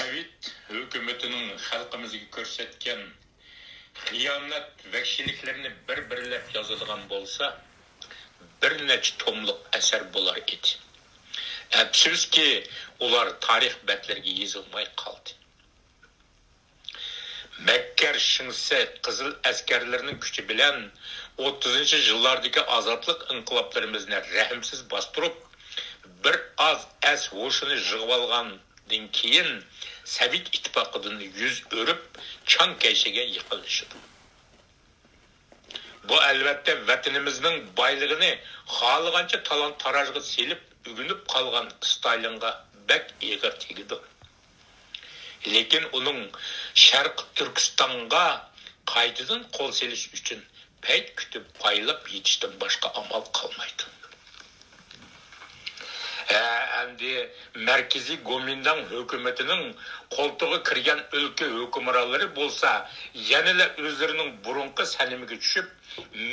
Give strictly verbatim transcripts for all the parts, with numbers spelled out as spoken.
سوۋېت ھۆكۈمىتىنىڭ خەلقىمىزگە كۆرسەتكەن خىيانەت، ۋەھشىيلىكلىرىنى بىر-بىرلەپ يازىدىغان بولسا، بىر نەچچە توملۇق ئەسەر بولار ئىدى. ئەپسۇسكى، ئۇلار تارىخ بەتلىرىگە يېزىلماي قالدى. مەككەر شىڭسەي قىزىل ئەسكەرلىرىنىڭ كۈچى بىلەن ئوتتۇزىنچى يىللاردىكى ئازادلىق ئىنقىلابلىرىمىزنى رەھىمسىز باستۇرۇپ، بىر ئاز ئەس ھوشىنى يىغىۋالغاندىن كېيىن، سوۋېت ئىتتىپاقىدىن يۈز ئۆرۈپ، چاڭ كەيشىگە يېقىنلىشىدۇ. بۇ، ئەلۋەتتە، ۋەتىنىمىزنىڭ بايلىقىنى خالىغانچە تالان-تاراجغا سېلىپ ئۆگىنىپ قالغان ستالىنغا بەك ئېغىر تېگىدۇ. لېكىن ئۇنىڭ شەرقىي تۈركىستانغا قايتىدىن قول سېلىش ئۈچۈن پەيت كۈتۈپ پايلاپ يېتىشتىن باشقا ئامال قالمايدۇ. ھە، ئەمدى مەركىزىي گومىنداڭ ھۆكۈمىتىنىڭ قولتۇقىغا كىرگەن ئۆلكە ھۆكۈمرانلىرى بولسا يەنىلا ئۆزلىرىنىڭ بۇرۇنقى سەنىمىگە چۈشۈپ،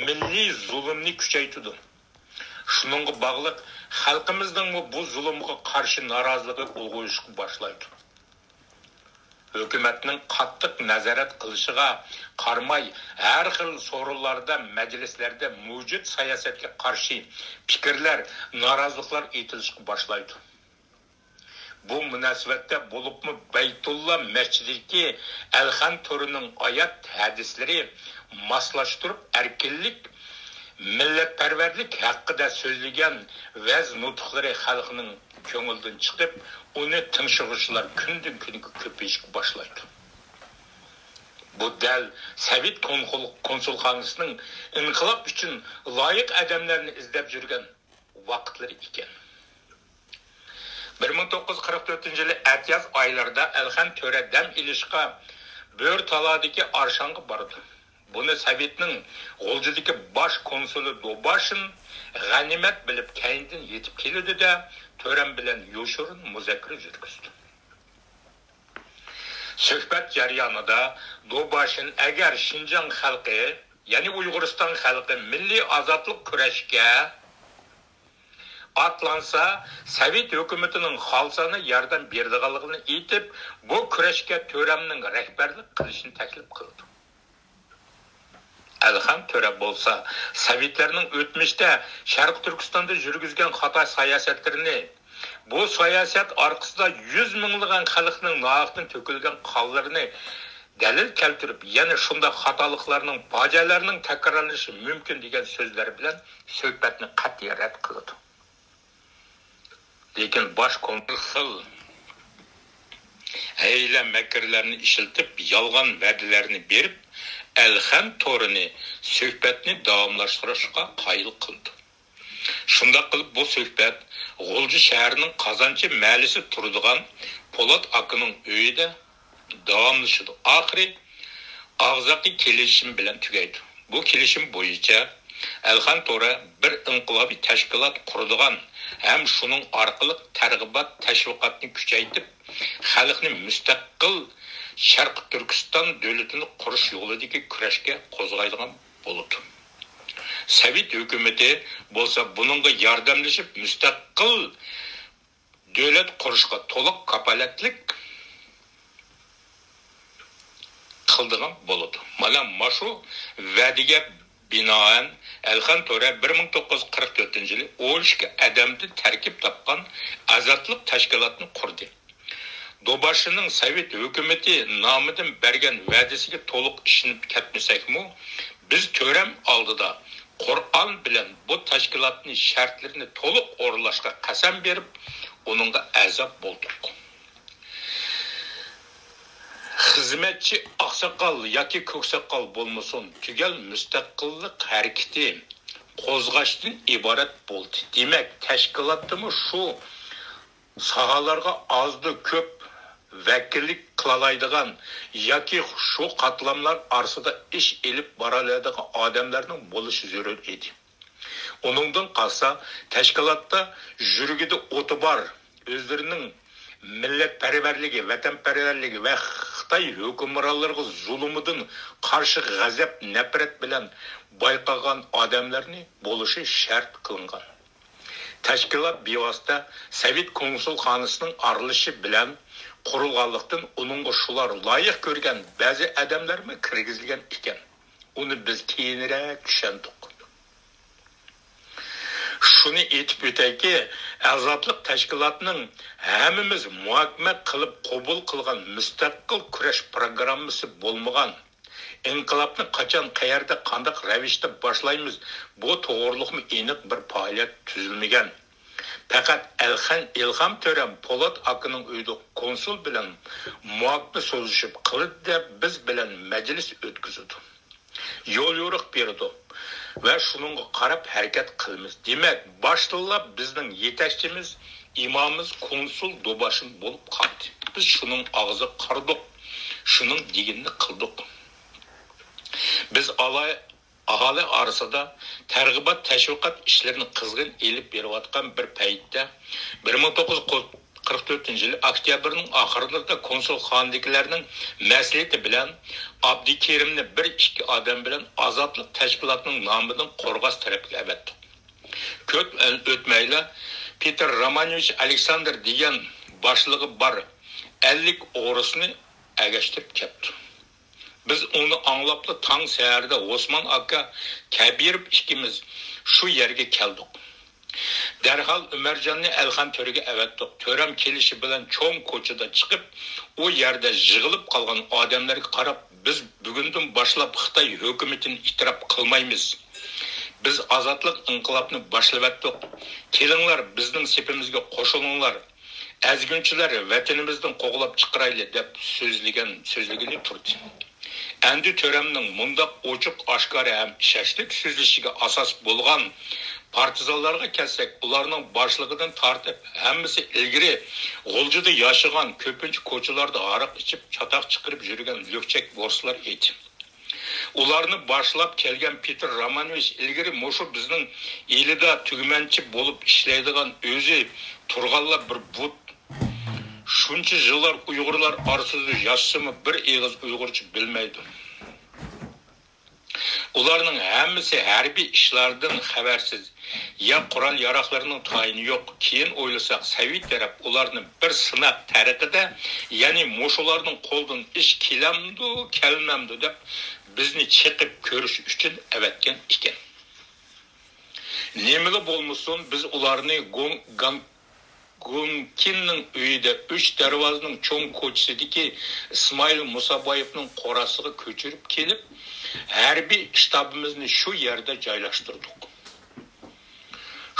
مىللىي زۇلۇمنى كۈچەيتىدۇ. شۇنىڭغا باغلىق خەلقىمىزنىڭمۇ بۇ زۇلۇمغا قارشى نارازىلىقى ئۇلغىيىشقا باشلايدۇ. ھۆكۈمەتنىڭ قاتتىق نازارەت قىلىشىغا قارىماي، ھەر خىل سورۇنلاردا، مەجلىسلەردە مەۋجۇت سىياسەتكە قارشى پىكىرلەر، نارازىلىقلار ئېيتىلىشقا باشلايدۇ. بۇ مۇناسىۋەتتە بولۇپمۇ بەيتۇللا مەسچىتىدىكى ئەلخان تورىنىڭ ئايەت ھەدىسلىرى ماسلاشتۇرۇپ، ئەركىنلىك، مىللەتپەرۋەرلىك ھەققىدە سۆزلىگەن ۋەز نۇتۇقلىرى خەلقنىڭ كۆڭلىدىن چىقىپ، ئۇنى تىڭشىغۇچىلار كۈندىن-كۈنگە كۆپىيىشكە باشلايدۇ. بۇ دەل سوۋېت كونسۇل-، كونسۇلخانىسىنىڭ ئىنقىلاب ئۈچۈن لايىق ئادەملەرنى ئىزدەپ يۈرگەن ۋاقىتلىرى ئىكەن. بىر مىڭ توققۇز يۈز قىرىق تۆتىنچى يىلى ئەتىياز ئايلىرىدا ئەلخان تۆرە دەم ئېلىشقا بۆرتالادىكى ئارشانغا بارىدۇ. بۇنى سوۋېتنىڭ غۇلجىدىكى باش كونسۇلى دوباشىن غەنىيمەت بىلىپ، كەينىدىن يېتىپ كېلىدۇ-دە، تۆرەم بىلەن يوشۇرۇن مۇزاكىرە يۈرگۈزىدۇ. سۆھبەت جەريانىدا دوباشىن، ئەگەر شىنجاڭ خەلقى، يەنى ئۇيغۇرىستان خەلقى مىللىي ئازادلىق كۈرەشكە ئاتلانسا، سوۋېت ھۆكۈمىتىنىڭ خالىسانە ياردەم بېرىدىغانلىقىنى ئېيتىپ، بۇ كۈرەشكە تۆرەمنىڭ رەھبەرلىك قىلىشىنى تەكلىپ قىلىدۇ. ئەلخان تۆرە بولسا، سوۋېتلارنىڭ ئۆتمۈشتە شەرقىي تۈركىستاندا يۈرگۈزگەن خاتا سىياسەتلىرىنى، بۇ سىياسەت ئارقىسىدا يۈز مىڭلىغان خەلقنىڭ ناھەقتىن تۆكۈلگەن قانلىرىنى دەلىل كەلتۈرۈپ، يەنە شۇنداق خاتالىقلارنىڭ، پاجىئەلەرنىڭ تەكرارلىنىشى مۇمكىن دېگەن سۆزلەر بىلەن سۆھبەتنى قەتئىي رەت قىلىدۇ. لېكىن باش كونسۇل خىل ھىيلە-مەكىرلەرنى ئىشلىتىپ، يالغان ۋەدىلەرنى بېرىپ، ئەلخەن تورىنى سۆھبەتنى داۋاملاشتۇرۇشقا قايىل قىلىدۇ. شۇنداق قىلىپ، بۇ سۆھبەت غۇلجا شەھىرىنىڭ قازانچى مەھەللىسى تۇرىدىغان پولات ئاكىنىڭ ئۆيىدە داۋاملىشىدۇ. ئاخىرى ئاغزاكى كېلىشىم بىلەن تۈگەيدۇ. بۇ كېلىشىم بويىچە ئەلخان تورە بىر ئىنقىلابىي تەشكىلات قۇرىدىغان ھەم شۇنىڭ ئارقىلىق تەرغىبات، تەشۋىقاتنى كۈچەيتىپ، خەلقنى مۇستەقىل شەرقىي تۈركىستان دۆلىتىنى قۇرۇش يولىدىكى كۈرەشكە قوزغايدىغان بولىدۇ. سوۋېت ھۆكۈمىتى بولسا بۇنىڭغا ياردەملىشىپ، مۇستەقىل دۆلەت قۇرۇشقا تولۇق كاپالەتلىك قىلىدىغان بولىدۇ. مانا ماشۇ ۋەدىگە بىنائەن، ئەلخان تۆرە بىر مىڭ توققۇز يۈز قىرىق تۆتىنچى يىلى ئون ئىككى ئادەمدىن تەركىب تاپقان ئازادلىق تەشكىلاتىنى قۇردى. دوباشىنىڭ سوۋېت ھۆكۈمىتى نامىدىن بەرگەن ۋەدىسىگە تولۇق ئىشىنىپ كەتمىسەكمۇ، بىز تۆرەم ئالدىدا قۇرئان بىلەن بۇ تەشكىلاتنى شەرتلىرىنى تولۇق ئورۇنلاشقا قەسەم بېرىپ، ئۇنىڭغا ئەزا بولدۇق. خىزمەتچى ئاقساقال ياكى كۆكساقال بولمىسۇن، تۈگەل مۇستەقىللىق ھەرىكىتى قوزغاشتىن ئىبارەت بولدى. دېمەك، تەشكىلاتتىمۇ شۇ ساھەلەرگە ئازدۇ كۆپ ۋەكىللىك قىلالايدىغان ياكى شۇ قاتلاملار ئارىسىدا ئىش ئېلىپ بارالايدىغان ئادەملەرنىڭ بولۇشى زۆرۈر ئىدى. ئۇنىڭدىن قالسا، تەشكىلاتتا يۈرىكىدە ئوتى بار، ئۆزلىرىنىڭ مىللەتپەرۋەرلىكى، ۋەتەنپەرۋەرلىكى ۋە خىتاي ھۆكۈمرانلىرىغا زۇلۇمىدىن قارشى غەزەپ، نەپرەت بىلەن بايقىغان ئادەملەرنى بولۇشى شەرت قىلىنغان. تەشكىلات بىۋاسىتە سوۋېت كونسۇلخانىسىنىڭ ئارىلىشىشى بىلەن قۇرۇلغانلىقتىن، ئۇنىڭغا شۇلار لايىق كۆرگەن بەزى ئادەملەرمۇ كىرگۈزۈلگەن ئىكەن. ئۇنى بىز كېيىنرەك چۈشەندۇق. شۇنى ئېيتىپ ئۆتەيكى، ئازادلىق تەشكىلاتىنىڭ ھەممىمىز مۇھاكىمە قىلىپ قوبۇل قىلغان مۇستەقىل كۈرەش پىروگراممىسى بولمىغان، ئىنقىلابنى قاچان، قەيەردە، قانداق رەۋىشتە باشلايمىز، بۇ توغرۇلۇقمۇ ئېنىق بىر پائالىيەت تۈزۈلمىگەن. پەقەت ئەلخەن-، ئىلھام تۆرەم پولات ئاكىنىڭ ئۆيىدە كونسۇل بىلەن مۇھاكىمە سۆزلىشىپ قىلدى دەپ بىز بىلەن مەجلىس ئۆتكۈزىدۇ. يول يورۇق بېرىدۇ ۋە شۇنىڭغا قاراپ ھەرىكەت قىلىمىز. دېمەك، باشتىنلا بىزنىڭ يېتەكچىمىز، ئىمامىمىز كونسۇل دوباشىن بولۇپ قالدى. بىز شۇنىڭ ئاغزىغا قارىدۇق، شۇنىڭ دېگىنىنى قىلدۇق. بىز ئالا-، ئاھالە ئارىسىدا تەرغىبات، تەشۋىقات ئىشلىرىنى قىزغىن ئېلىپ بېرىۋاتقان بىر پەيتتە، بىر مىڭ توققۇز يۈز قىرىق تۆتىنچى يىلى ئۆكتەبىرنىڭ ئاخىرلىرىدا كونسۇلخانىدىكىلەرنىڭ مەسلىھىتى بىلەن ئابدۇكېرىمنى بىر ئىككى ئادەم بىلەن ئازادلىق تەشكىلاتىنىڭ نامىدىن قورغاس تەرەپكە ئەۋەتتۇق. كۆپ ئۆتمەيلا پېتىر رامانوۋىچ ئالېكساندىر دېگەن باشلىقى بار ئەللىك ئورۇسنى ئەگەشتۈرۈپ كەپتۇ. بىز ئۇنى ئاڭلاپلا تاڭ سەھەردە ئوسمان ئاكا، كەبىروف ئىككىمىز شۇ يەرگە كەلدۇق. دەرھال ئۆمەرجاننى ئەلخان تۆرىگە ئەۋەتتۇق. تۆرەم كېلىشى بىلەن چوڭ كوچىدا چىقىپ، ئۇ يەردە يىغىلىپ قالغان ئادەملەرگە قاراپ، بىز بۈگۈندىن باشلاپ خىتاي ھۆكۈمىتىنى ئېتىراپ قىلمايمىز. بىز ئازادلىق ئىنقىلابىنى باشلىۋەتتۇق. كېلىڭلار، بىزنىڭ سېپىمىزگە قوشۇلۇڭلار. ئەزگۈنچىلەر ۋەتىنىمىزدىن قوغلاپ چىقىرايلى دەپ سۆزلىگەن، سۆزلىگىلى تۇردى. ئەندى تۆرەمنىڭ مۇنداق ئوچۇق ئاشكارا ھەم ئىشەنچلىك سۆزلىشىگە ئاساس بولغان پارتىزانلارغا كەلسەك، ئۇلارنىڭ باشلىقىدىن تارتىپ ھەممىسى ئىلگىرى غۇلجىدا ياشىغان، كۆپىنچە كوچىلاردا ھاراق ئىچىپ، چاتاق چىقىرىپ يۈرگەن لۈكچەك ئورۇسلار ئىدى. ئۇلارنى باشلاپ كەلگەن پېتىر رامانوۋىچ ئىلگىرى مۇشۇ بىزنىڭ ئىلىدا تۈگمەنچى بولۇپ ئىشلەيدىغان، ئۆزى تۇرغانلا بىر بۇت. شۇنچە يىللار ئۇيغۇرلار ئارىسىدا ياشىسىمۇ، بىر ئېغىز ئۇيغۇرچە بىلمەيدۇ. ئۇلارنىڭ ھەممىسى ھەربىي ئىشلاردىن خەۋەرسىز. يا قورال-ياراغلىرىنىڭ تايىنى يوق. كېيىن ئويلىساق، سوۋېت تەرەپ ئۇلارنى بىر سىناق تەرىقىدە، يەنى مۇشۇلارنىڭ قولىدىن ئىش كېلەمدۇ، كەلمەمدۇ دەپ، بىزنى چېقىپ كۆرۈش ئۈچۈن ئەۋەتكەن ئىكەن. نېمىلا بولمىسۇن، بىز ئۇلارنى گوڭ-، گاڭ-، گونكىننىڭ ئۆيىدە، ئۈچ دەرۋازىنىڭ چوڭ كوچىسىدىكى ئىسمائىل مۇسابايېۋنىڭ قوراسىغا كۆچۈرۈپ كېلىپ، ھەربىي شتابىمىزنى شۇ يەردە جايلاشتۇردۇق.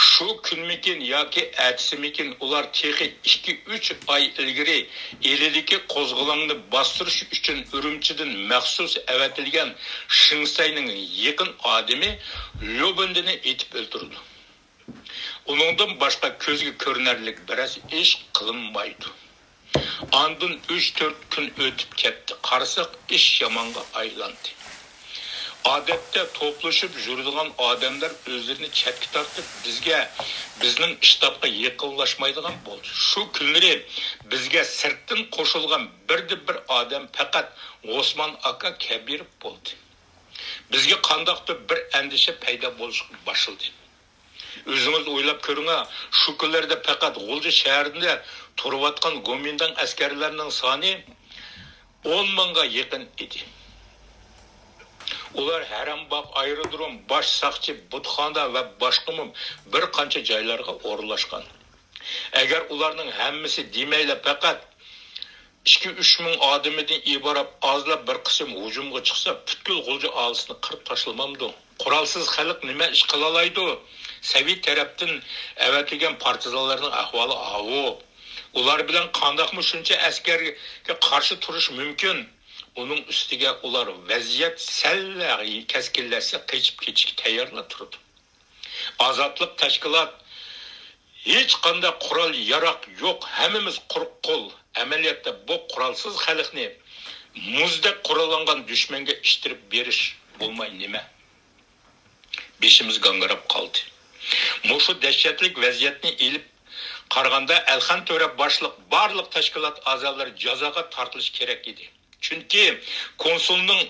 شۇ كۈنمىكىن ياكى ئەتىسىمىكىن، ئۇلار تېخى ئىككى، ئۈچ ئاي ئىلگىرى ئىلىدىكى قوزغىلاڭنى باستۇرۇش ئۈچۈن ئۈرۈمچىدىن مەخسۇس ئەۋەتىلگەن شېڭسەينىڭ يېقىن ئادىمى ليۇبىندىنى ئېتىپ ئۆلتۈردى. ئۇنىڭدىن باشقا كۆزگە كۆرۈنەرلىك بىرەر ئىش قىلىنمايدۇ. ئاندىن ئۈچ تۆت كۈن ئۆتۈپ كەتتى. قارىساق، ئىش يامانغا ئايلاندى. ئادەتتە توپلىشىپ يۈرىدىغان ئادەملەر ئۆزلىرىنى چەتكە تارتىپ، بىزگە، بىزنىڭ شتابقا يېقىنلاشمايدىغان بولدى. شۇ كۈنلىرى بىزگە سىرتتىن قوشۇلغان بىردىنبىر ئادەم پەقەت ئوسمان ئاكا كەبىروف بولدى. بىزگە قانداقتۇر بىر ئەندىشە پەيدا بولۇشقا باشلىدى. ئۆزىڭىز ئويلاپ كۆرۈڭە، شۇ كۈنلەردە پەقەت غۇلجا شەھىرىدە تۇرۇۋاتقان گومىنداڭ ئەسكەرلەرنىڭ سانى ئون مىڭغا يېقىن ئىدى. ئۇلار ھەرەمباغ ئايرودروم، باش ساقچى، بۇتخانا ۋە باشقىمۇ بىر قانچە جايلارغا ئورۇنلاشقان. ئەگەر ئۇلارنىڭ ھەممىسى دېمەيلا پەقەت ئىككى، ئۈچ مىڭ ئادىمىدىن ئىبارەت ئازلا بىر قىسىم ھۇجۇمغا چىقسا، پۈتكۈل غۇلجا ئاھالىسىنى قىرىپ تاشلىمامدۇ؟ قورالسىز خەلق نېمە ئىش قىلالايدۇ؟ سوۋېت تەرەپتىن ئەۋەتىلگەن پارتىزانلارنىڭ ئەھۋالى ئاۋۇ. ئۇلار بىلەن قانداقمۇ شۇنچە ئەسكەرگە قارشى تۇرۇش مۇمكىن؟ ئۇنىڭ ئۈستىگە ئۇلار ۋەزىيەت سەللا كەسكىنلەشسە قېچىپ كېتىشكە تەييارلا تۇرىدۇ. ئازادلىق تەشكىلات ھېچقانداق قورال-ياراق يوق، ھەممىمىز قۇرۇق قول. ئەمەلىيەتتە بۇ قورالسىز خەلقنى مۇزدەك قوراللانغان دۈشمەنگە ئىتتىرىپ بېرىش بولماي نېمە؟ بېشىمىز گاڭگىراپ قالدى. مۇشۇ دەھشەتلىك ۋەزىيەتنى ئېلىپ قارىغاندا، ئەلخان تۆرە باشلىق بارلىق تەشكىلات ئەزالىرى جازاغا تارتىلىشى كېرەك ئىدى. چۈنكى كونسۇلنىڭ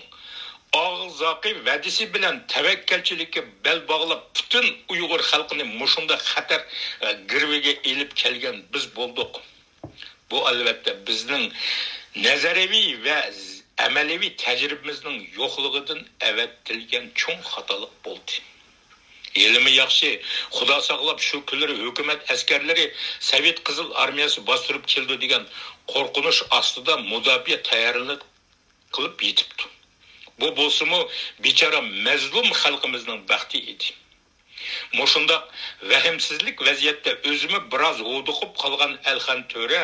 ئاغزاقى ۋەدىسى بىلەن تەۋەككەلچىلىككە بەل باغلاپ، پۈتۈن ئۇيغۇر خەلقىنى مۇشۇنداق خەتەر، ئە، گىرۋىگە ئېلىپ كەلگەن بىز بولدۇق. بۇ، ئەلۋەتتە، بىزنىڭ نەزەرىيەۋى ۋە ئەمەلىيەۋى تەجرىبىمىزنىڭ يوقلۇقىدىن ئەۋەتىلگەن چوڭ خاتالىق بولدى. ھېلىمۇ ياخشى، خۇدا ساقلاپ، شۇ كۈنلىرى ھۆكۈمەت ئەسكەرلىرى سوۋېت قىزىل ئارمىيەسى باستۇرۇپ كېلىدۇ دېگەن قورقۇنچ ئاستىدا مۇداپىئە تەييارلىق قىلىپ يېتىپتۇ. بۇ بولسىمۇ بىچارە مەزلۇم خەلقىمىزنىڭ بەختى ئىدى. مۇشۇنداق ۋەھىمسىزلىك ۋەزىيەتتە ئۆزىمۇ بىراز ھودۇقۇپ قالغان ئەلخان تۆرە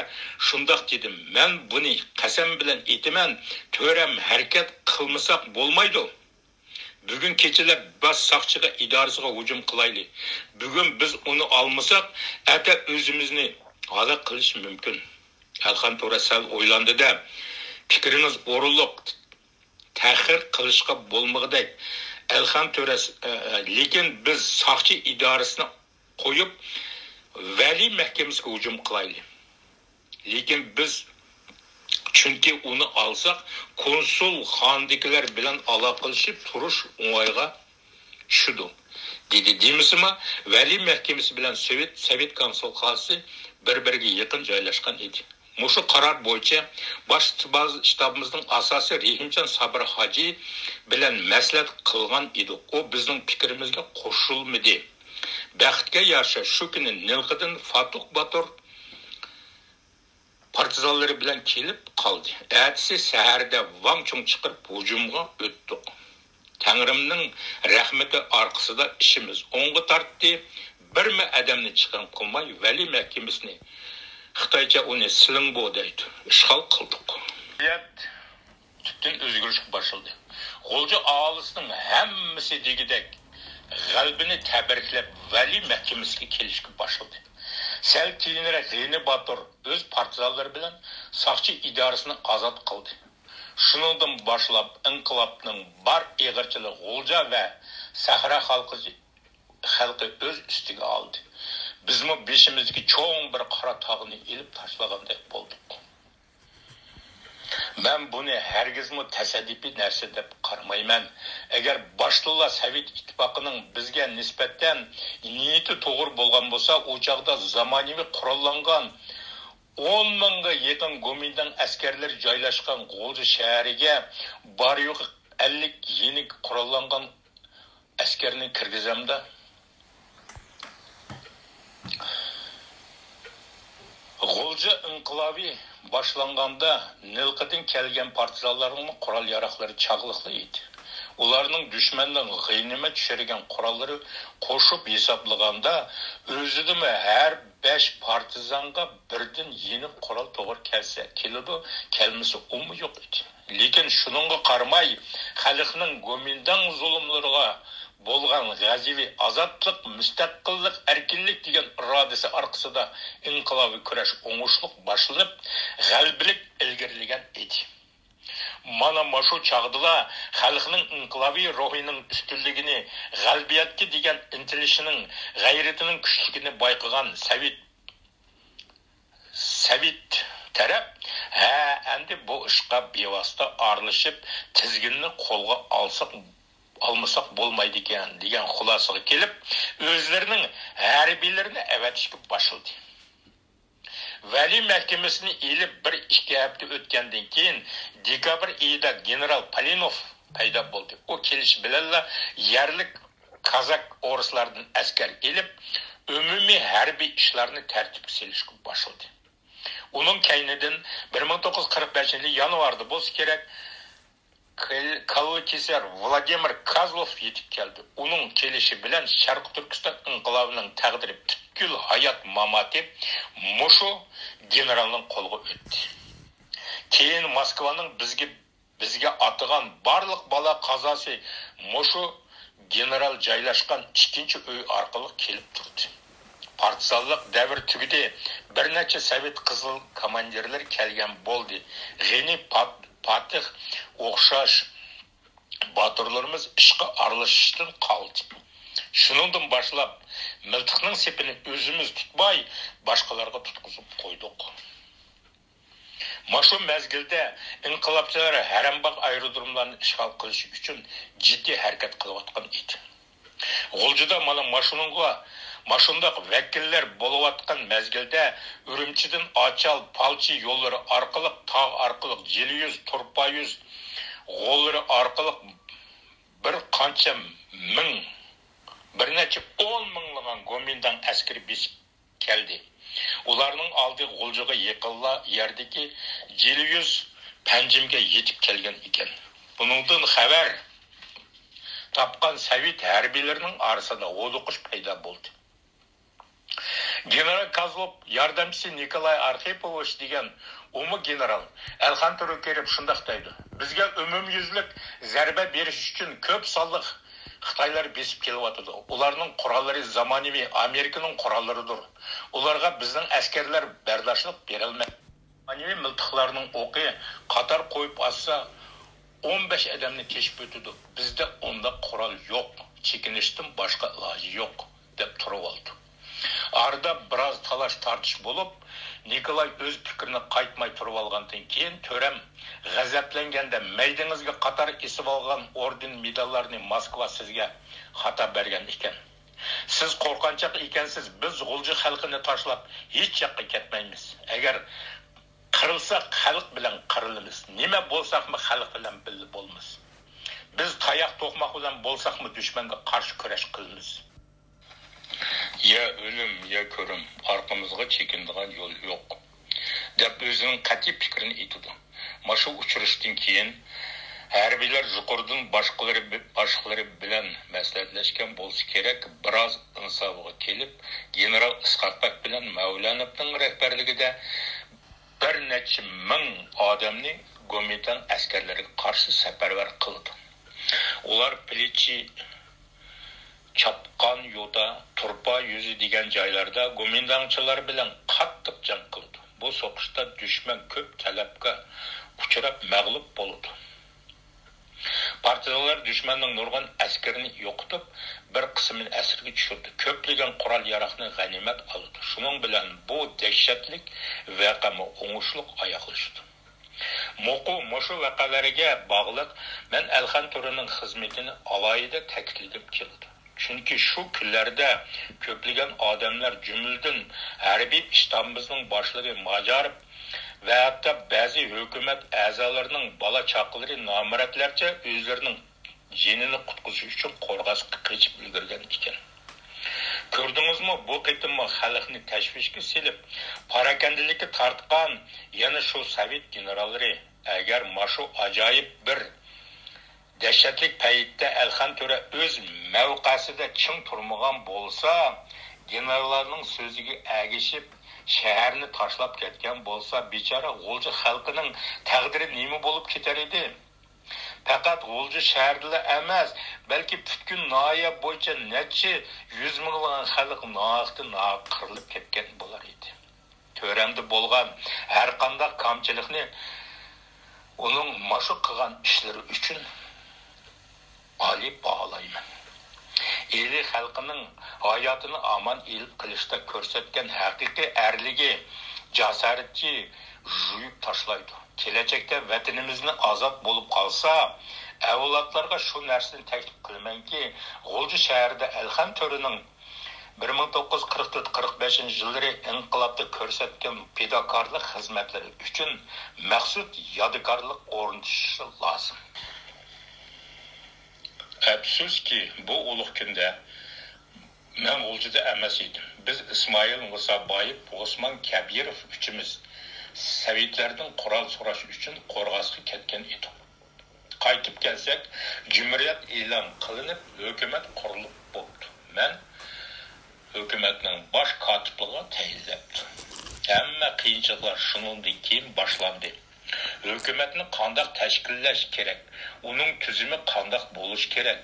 شۇنداق دېدى: «مەن بۇنى قەسەم بىلەن ئېيتىمەن، تۆرەم، ھەرىكەت قىلمىساق بولمايدۇ. بۈگۈن كېچىلەپ باش ساقچىغا ئىدارىسىغا ھۇجۇم قىلايلى. بۈگۈن بىز ئۇنى ئالمىساق، ئەتە ئۆزىمىزنى ھالاك قىلىشى مۇمكىن.» ئەلخان تۆرە سەل ئويلاندى-دە، «پىكرىڭىز ئورۇنلۇق، تەخىر قىلىشقا بولمىغۇدەك، ئەلخان تۆرە، ئە، ئە، لېكىن بىز ساقچى ئىدارىسىنى قويۇپ، ۋەلىي مەھكىمىسىگە ھۇجۇم قىلايلى. لېكىن بىز، چۈنكى ئۇنى ئالساق، كونسۇل خانىدىكىلەر بىلەن ئالاقىلىشىپ تۇرۇش ئوڭايغا چۈشىدۇ» دېدى. دېمىسىمۇ، ۋەلىي مەھكىمىسى بىلەن سوۋېت، سوۋېت كونسۇلخانىسى بىر-بىرىگە يېقىن جايلاشقان ئىدى. مۇشۇ قارار بويىچە باش شتابىمىزنىڭ ئاساسى رېھىمجان سابىر ھاجى بىلەن مەسلىھەت قىلغان ئىدۇق. ئۇ بىزنىڭ پىكرىمىزگە قوشۇلمىدى. بەختكە يارىشا، شۇ كۈنى نىلقىدىن فاتۇق باتۇر پارتىزانلىرى بىلەن كېلىپ قالدى. ئەتىسى سەھەردە ۋاڭ چۇڭ چىقىرىپ ھۇجۇمغا ئۆتتۇق. تەڭرىمنىڭ رەھمىتى ئارقىسىدا ئىشىمىز ئوڭغا تارتتى. بىرمۇ ئادەمنى چىقىم قىلماي، ۋەلىي مەھكىمىسىنى، خىتايچە ئۇنى سىلىڭبو دەيدۇ، ئىشغال قىلدۇق. تۈپتىن ئۆزگىرىشكە باشلىدى. غۇلجا ئاھالىسىنىڭ ھەممىسى دېگۈدەك غەلىبىنى تەبرىكلەپ، ۋەلىي مەھكىمىسىگە كېلىشكە باشلىدى. سەل كېيىنرەك غېنى باتۇر ئۆز پارتىزانلىرى بىلەن ساقچى ئىدارىسىنى ئازاد قىلدى. شۇنىڭدىن باشلاپ ئىنقىلابنىڭ بار ئېغىرچىلىقى غۇلجا ۋە سەھرا خەلقى، خەلقى ئۆز ئۈستىگە ئالدى. بىزمۇ بېشىمىزدىكى چوڭ بىر قارا تاغنى ئېلىپ تاشلىغاندەك بولدۇق. مەن بۇنى ھەرگىزمۇ تاسادىپىي نەرسە دەپ قارىمايمەن. ئەگەر باشتىنلا سوۋېت ئىتتىپاقىنىڭ بىزگە نىسبەتەن نىيىتى توغرا بولغان بولسا، ئۇ چاغدا زامانىۋى قوراللانغان ئون مىڭغا يېقىن گومىنداڭ ئەسكەرلىرى جايلاشقان غۇلجا شەھىرىگە بار-يوقى ئەللىك يېنىك قوراللانغان ئەسكەرنى كىرگۈزەمدۇ؟ غۇلجا ئىنقىلابى باشلانغاندا نىلقىدىن كەلگەن پارتىزانلارنىڭمۇ قورال-ياراغلىرى چاغلىقلا ئىدى. ئۇلارنىڭ دۈشمەننىڭ غەنىيمەت چۈشۈرگەن قوراللىرى قوشۇپ ھېسابلىغاندا، ئۆزىدىمۇ ھەر بەش پارتىزانغا بىردىن يېنىك قورال توغرا كەلسە كېلىدۇ، كەلمىسە ئۇمۇ يوق ئىدى. لېكىن شۇنىڭغا قارىماي، خەلقنىڭ گومىنداڭ زۇلۇملىرىغا بولغان غەزىپى، ئازادلىق، مۇستەقىللىق، ئەركىنلىك دېگەن ئىرادىسى ئارقىسىدا ئىنقىلابىي كۈرەش ئوڭۇشلۇق باشلىنىپ، غەلىبىلىك ئىلگىرىلىگەن ئىدى. مانا مۇشۇ چاغدىلا خەلقنىڭ ئىنقىلابىي روھىنىڭ ئۈستۈنلۈكىنى، غەلىبىيەتكە دېگەن ئىنتىلىشىنىڭ، غەيرىتىنىڭ كۈچلۈكىنى بايقىغان سوۋېت، سوۋېت تەرەپ، ھە، ئەمدى بۇ ئىشقا بىۋاسىتە ئارىلىشىپ، تىزگىننى قولغا ئالساق، ئالمىساق بولمايدىكەن، دېگەن خۇلاسىگە كېلىپ، ئۆزلىرىنىڭ ھەربىيلىرىنى ئەۋەتىشكە باشلىدى. ۋەلىي مەھكىمىسىنى ئېلىپ بىر ئىككى ھەپتە ئۆتكەندىن كېيىن، دېكابىر ئېيىدا گېنېرال پالىنوف پەيدا بولدى. ئۇ كېلىش بىلەنلا يەرلىك كازاك ئورۇسلاردىن ئەسكەر ئېلىپ، ئومۇمىي ھەربىي ئىشلارنى تەرتىپكە سېلىشقا باشلىدى. ئۇنىڭ كەينىدىن بىر مىڭ توققۇز يۈز قىرىق بەشىنچى يىل يانۋاردا بولسا كېرەك، كال-، كاللا كېسەر ۋلادىمىر كازلوف يېتىپ كەلدى. ئۇنىڭ كېلىشى بىلەن شەرقىي تۈركىستان ئىنقىلابىنىڭ تەقدىرى، پۈتكۈل ھايات ماماتى مۇشۇ گېنېرالنىڭ قولىغا ئۆتتى. كېيىن موسكۋانىڭ بىزگە، بىزگە ئاتىغان بارلىق بالا قازاسى مۇشۇ گېنېرال جايلاشقان ئىككىنچى ئۆي ئارقىلىق كېلىپ تۇردى. پارتىزانلىق دەۋرى تۈگىدى. بىر نەچچە سوۋېت قىزىل كاماندىرلىرى كەلگەن بولدى. غېنى پات-، پاتىخ ئوخشاش باتۇرلىرىمىز ئىشقا ئارىلىشىشتىن قالدى. شۇنىڭدىن باشلاپ، مىلتىقنىڭ سېپىنى ئۆزىمىز تۇتماي، باشقىلارغا تۇتقۇزۇپ قويدۇق. ماشۇ مەزگىلدە ئىنقىلابچىلار ھەرەمباغ ئايرودروملارنى ئىشغال قىلىش ئۈچۈن جىددىي ھەرىكەت قىلىۋاتقان ئىدى. غۇلجىدا مانا ماشۇنىڭغا، ماشۇنداق ۋەكىللەر بولۇۋاتقان مەزگىلدە ئۈرۈمچىدىن ئاچال، پالچى يوللىرى ئارقىلىق، تاغ ئارقىلىق، جىلى يۈز، تۇرپا يۈز غوللىرى ئارقىلىق بىر قانچە مىڭ، بىر نەچچە ئون مىڭلىغان گومىنداڭ ئەسكىرى بېسىپ كەلدى. ئۇلارنىڭ ئالدى غۇلجىغا يېقىنلا يەردىكى جىلى يۈز پەنجىمگە يېتىپ كەلگەن ئىكەن. بۇنىڭدىن خەۋەر تاپقان سوۋېت ھەربىيلىرىنىڭ ئارىسىدا ھودۇقۇش پەيدا بولدى. گېنېرال كازلوف ياردەمچىسى نىكولاي ئارخىپوۋىچ دېگەن ئۇمۇ گېنېرال ئەلخان تۆرىگە كىرىپ شۇنداق دەيدۇ: بىزگە ئومۇميۈزلۈك زەربە بېرىش ئۈچۈن كۆپ سانلىق خىتايلار بېسىپ كېلىۋاتىدۇ. ئۇلارنىڭ قوراللىرى زامانىۋى ئامېرىكىنىڭ قوراللىرىدۇر. ئۇلارغا بىزنىڭ ئەسكەرلەر بەرداشلىق بېرەلمەيدۇ. زامانىۋى مىلتىقلارنىڭ ئوقى قاتار قويۇپ ئاتسا، ئون بەش ئادەمنى تېشىپ ئۆتىدۇ. بىزدە ئۇنداق قورال يوق، چېكىنىشتىن باشقا ئىلاجى يوق، دەپ تۇرۇۋالىدۇ. ئارىدا بىراز تالاش-تارتىش بولۇپ، نىكولاي ئۆز پىكرىنى قايتماي تۇرۇۋالغاندىن كېيىن، تۆرەم غەزەپلەنگەندە مەيدىڭىزگە قاتار ئېسىۋالغان ئوردېن-مېداللارنى موسكۋا سىزگە خاتا بەرگەن ئىكەن. سىز قورقۇنچاق ئىكەنسىز، بىز غۇلجا خەلقىنى تاشلاپ ھېچ ياققا كەتمەيمىز. ئەگەر قىرىلساق، خەلق بىلەن قىرىلىمىز. نېمە بولساقمۇ، خەلق بىلەن بىللە بولىمىز. بىز تاياق توقماق بىلەن بولساقمۇ، دۈشمەنگە قارشى كۈرەش قىلىمىز. يا ئۆلۈم، يا كۆرۈم، ئارقىمىزغا چېكىنىدىغان يول يوق، دەپ ئۆزىنىڭ قەتئىي پىكرىنى ئېيتىدۇ. ماشۇ ئۇچرىشىشتىن كېيىن ھەربىيلەر يۇقىرىدىن باشقىلىرى، باشقىلىرى بىلەن مەسلىھەتلەشكەن بولسا كېرەك، بىراز ئىنسابىغا كېلىپ، گېنېرال ئىسقاق بەگ بىلەن مەۋلانوفنىڭ رەھبەرلىكىدە بىر نەچچە مىڭ ئادەمنى گومىنداڭ ئەسكەرلىرىگە قارشى سەپەرۋەر قىلىدۇ. ئۇلار پىلىچى، چاپقان يودا، تۇرپا يۈزى دېگەن جايلاردا گومىنداڭچىلار بىلەن قاتتىق جەڭ قىلىدۇ. بۇ سوقۇشتا دۈشمەن كۆپ تەلەپكە ئۇچراپ مەغلۇپ بولىدۇ. پارتىزانلار دۈشمەننىڭ نۇرغۇن ئەسكىرىنى يوقىتىپ، بىر قىسمىنى ئەسىرگە چۈشۈرىدۇ. كۆپلىگەن قورال-ياراغنى غەنىيمەت ئالىدۇ. شۇنىڭ بىلەن بۇ دەھشەتلىك ۋەقەمۇ ئوڭۇشلۇق ئاياغلىشىدۇ. مۇقۇ مۇشۇ ۋەقەلەرگە باغلىق مەن ئەلخان تۆرىنىڭ خىزمىتىنى ئالاھىدە تەكىتلىگۈم كېلىدۇ. چۈنكى شۇ كۈنلەردە كۆپلىگەن ئادەملەر، جۈملىدىن ھەربىي ئىشتابىمىزنىڭ باشلىقى ماجاروف ۋە ھەتتا بەزى ھۆكۈمەت ئەزالىرىنىڭ بالا-چاقىلىرى نامرەتلەرچە ئۆزلىرىنىڭ جېنىنى قۇتقۇزۇش ئۈچۈن قورغاسقا قېچىپ ئۈلگۈرگەن ئىكەن. كۆردىڭىزمۇ، بۇ قېتىممۇ خەلقنى تەشۋىشكە سېلىپ، پاراكەندىلىككە تارتقان يەنە شۇ سوۋېت گېنېراللىرى. ئەگەر ماشۇ ئاجايىپ بىر دەھشەتلىك پەيتتە ئەلخان تۆرە ئۆز مەۋقەسىدە چىڭ تۇرمىغان بولسا، گېنېراللارنىڭ سۆزىگە ئەگىشىپ، شەھەرنى تاشلاپ كەتكەن بولسا، بىچارە غۇلجا خەلقىنىڭ تەقدىرى نېمە بولۇپ كېتەر ئىدى؟ پەقەت غۇلجا شەھىرىدىلا ئەمەس، بەلكى پۈتكۈل ناھىيە بويىچە نەچچە يۈز مىڭلىغان خەلق ناھەقتىن ناھەق قىرىلىپ كەتكەن بولار ئىدى. تۆرەمدە بولغان ھەرقانداق كامچىلىقنى ئۇنىڭ ماشۇ قىلغان ئىشلىرى ئۈچۈن ئالىي باھالايمەن. ئىلى خەلقىنىڭ ھاياتىنى ئامان ئېلىپ قېلىشتا كۆرسەتكەن ھەقىقىي ئەرلىكى، جاسارىتى جۇيۇپ تاشلايدۇ. كېلەچەكتە ۋەتىنىمىزنى ئازاد بولۇپ قالسا، ئەۋلادلارغا شۇ نەرسىنى تەكلىپ قىلىمەنكى، غۇلجا شەھىرىدە ئەلخان تۆرىنىڭ بىر مىڭ توققۇز يۈز قىرىق تۆت قىرىق بەشىنچى يىللىرى ئىنقىلابتا كۆرسەتكەن پىداكارلىق خىزمەتلىرى ئۈچۈن مەخسۇس يادىكارلىق ئورنىتىشى لازىم. ئەپسۇسكى، بۇ ئۇلۇغ كۈندە مەن غۇلجىدا ئەمەس ئىدىم. بىز ئىسمائىل مۇسابايېۋ، ئوسمان كەبىروف ئۈچىمىز سوۋېتلەردىن قورال سوراش ئۈچۈن قورغاسقا كەتكەن ئىدۇق. قايتىپ كەلسەك، جۇمھۇرىيەت ئېلان قىلىنىپ، ھۆكۈمەت قۇرۇلۇپ بوپتۇ. مەن ھۆكۈمەتنىڭ باش كاتىپلىقىغا تەيىنلەپتۇ. ھەممە قىيىنچىلىقلار شۇنىڭدىن كېيىن باشلاندى. ھۆكۈمەتنى قانداق تەشكىللەش كېرەك، ئۇنىڭ تۈزۈمى قانداق بولۇشى كېرەك،